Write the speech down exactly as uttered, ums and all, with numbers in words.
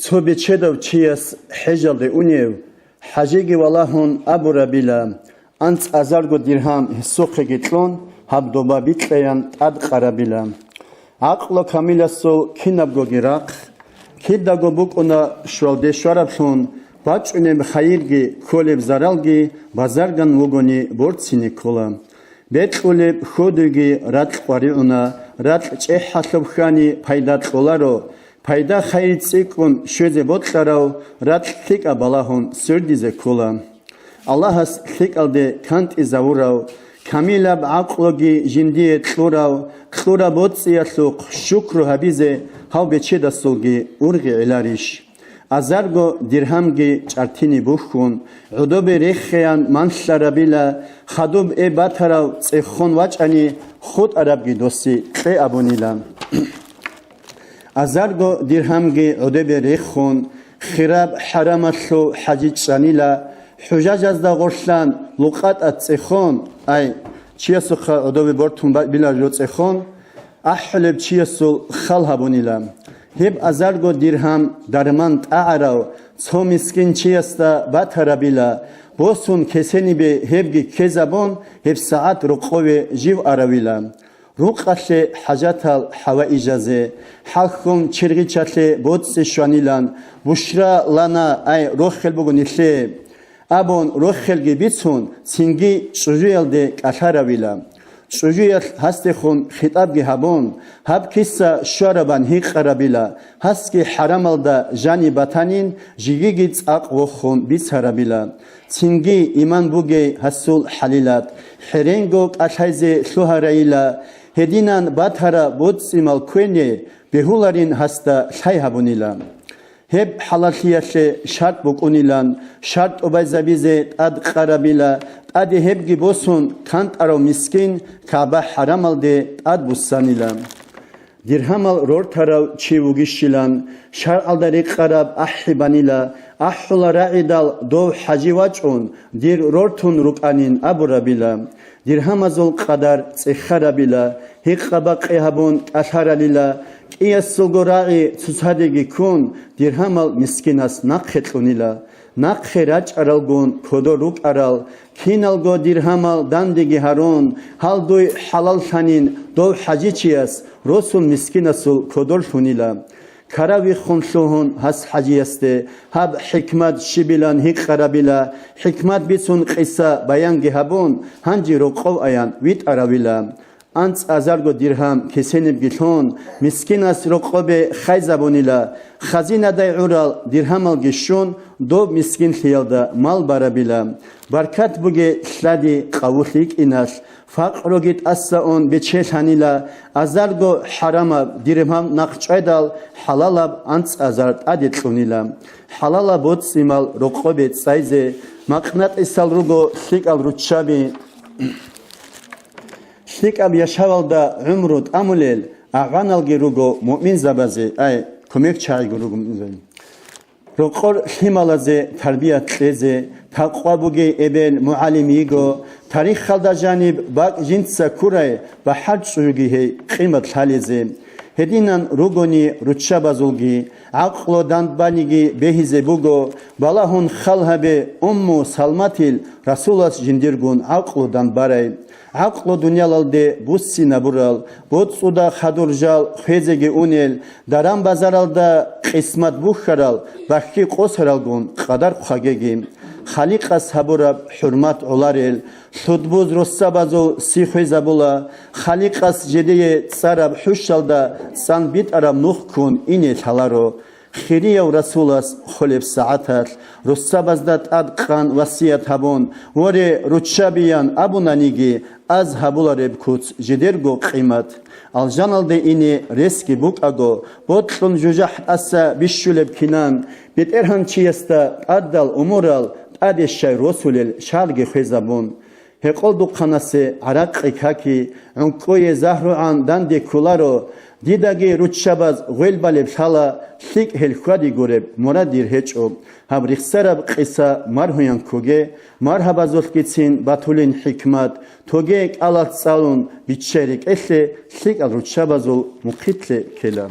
Цо бечедав чияс хӀежалде унев, хӀажиги валагьун абурабила, анцӀазарго диргьам гьесухъеги кьун, гьаб доба бикьаян тӀадкъарабила. ГӀакълу камиласул кинабгоги рахъ, кидаго букӀуна щвалде щвараблъун, бачӀунеб хайирги, кколеб заралги базарган вугони борцине ккола. Бекьулеб хьодуйги ракь къваригӀуна, ракь чӀехӀалъуб хьани пайда кьоларо, пайда-хайир цӀикӀкӀун щвезе бокьарав ракь лъикӀаб балагьун свердизе ккола. Аллагьас лъикӀалде кантӀизавурав, камилаб гӀакълуги жиндие кьурав, кьураб боцӀиялъухъ щукру гьабизе гьав бечедасулги ургъи гӀеларищ? Азарго диргьамги чӀартине бухьун, гӀодобе рехеян манлъарабила, хадуб эб батарав цӀехон вачӀани, хутӀарабги досе кье абунила. Азарго диргьамги гӀодобе рехун, хираб хӀарамалъул хӀажи чӀанила, хӀужажазда гъорлъан лукъатӀа цӀехон, ай, чиясухъа гӀодобе бортун ба-, била жо цӀехон, ахӀулеб чиясул хал гьабунила. Гьеб азарго диргьам дарман тӀагӀарав цо мискин чиясда батарабила, босун кесенибе гьебги ккезабун, гьеб сагӀат рокъове жив аравила. Рукъалъе хӀажатал хӀаваижазе, хӀалхьун чергъичалъе боцӀи щванилан, бушра лана, ай, рохел буго нилъее. Абун рохелги бицун, цинги чӀужуялде кӀалъаравила. ЧӀужуялъ гьасдехун хитӀабги гьабун, гьаб киса щварабан гьикъарабила, гьасги хӀарамалда жаниб батанин, жигиги цӀакъ вохун бицарабила. Цинги иман бугей гьасул хӀалилат, хӀеренго кӀалъайзе лъугьарайила, гьединан батара боцӀцӀимал кквене бегьуларин гьасда лъай гьабунила. Гьеб хӀалаллъиялъе шартӀ букӀунилан, шартӀ тӀубайзабизе тӀад къарабила, тӀаде гьебги босун, кантӀарав мискин КагӀба хӀарамалде тӀад буссанила. Диргьамал рортарав чи вугищилан, шаргӀалда рекъараб ахӀи банила, ахӀула рагӀидал дов хӀажи вачӀун, дир рортун рукӀанин абурабила. Диргьамазул къадар цӀехарабила, гьикъа-бакъи гьабун кӀалъаралила, кӀиясулго рагӀи цоцадеги ккун, диргьамал мискинас нахъе кьунила. Нахъе рачӀаралгун кодор рукӀарал, киналго диргьамал дандеги гьарун, гьал дуй хӀалаллъанин дов хӀажичияс росун мискинасул кодор лъунила. Кара виххун лъугьун гьас хӀажиясде, гьаб хӀикмат щибилан гьикъарабила, хӀикмат бицун къиса баянги гьабун, гьанже рокъов аян витӀаравила. АнцӀазарго диргьам кесенибги лъун, мискинас рокъобе хайзабунила, хазинадай гӀурал диргьамалги щун, доб мискинлъиялда мал барабила. Баркат буге лъади къавулъ йикӀиналъ, факъруги тӀаса ун бечелъанила, азарго хӀарамаб диргьам нахъчӀвайдал хӀалалаб анцӀазар тӀаде кьунила. ХӀалалаб боцӀцӀимал рокъобе цӀайзе макънатӀисал руго лъикӀал руччаби. ЛъикӀаб яшавалда гӀумру тӀамулел агӀваналги руго муъминзабазе, ай, кумекчагӀиго руго муъминзабазе. Рокъор лъималазе тарбият кьезе, такъва бугей эбел мугӀалим йиго, тарихалда жаниб бакӀ жинца ккурай бахӀарчӀуги гьей къимат лъалезе. Гьединан ругони руччабазулги, гӀакълу данбаниги бегьизе буго, балагьун хал гьабе, Умму Салматил Расулас жиндиргун гӀакълу данбарай. ГӀакълу дуниялалде буссинабурал, боцӀуда хадур жал хвезеги унел, даран-базаралда къисмат бухьарал бахьи къосаралгун къадар хъвагеги. Халикъас гьабураб хӀурмат гӀоларел, лъудбуз росабазул си хвезабула, Халикъас жидее цӀараб хӀущалда цӀан битӀараб нух ккун ине лъаларо. Хирияв Расулас холеб сагӀаталъ росабазда тӀад къан васият гьабун, воре, руччабиян абунаниги, аз гьабулареб куц жидерго къимат. Алжаналде ине ресги букӀаго, бокьун жужахӀ тӀаса бищулеб кинан, бетӀергьанчиясда тӀадал умурал тӀаде щай росулел шагьарги хвезабун. Гьекъолдухъанасе гӀаракъи каки, гӀункӀкӀое загьругӀан данде кколаро, дидаги руччабаз гъвелбалеб лъала, лъикӀ гьел хьвади гуреб мурад дир гьечӀо. Гьаб рехсараб къиса маргьуян ккоге, маргьабазулъгицин батулин хӀикмат, тоге кӀалалъ цӀалун биччай рекӀелъе, лъикӀал руччабазул мухъилъе ккела.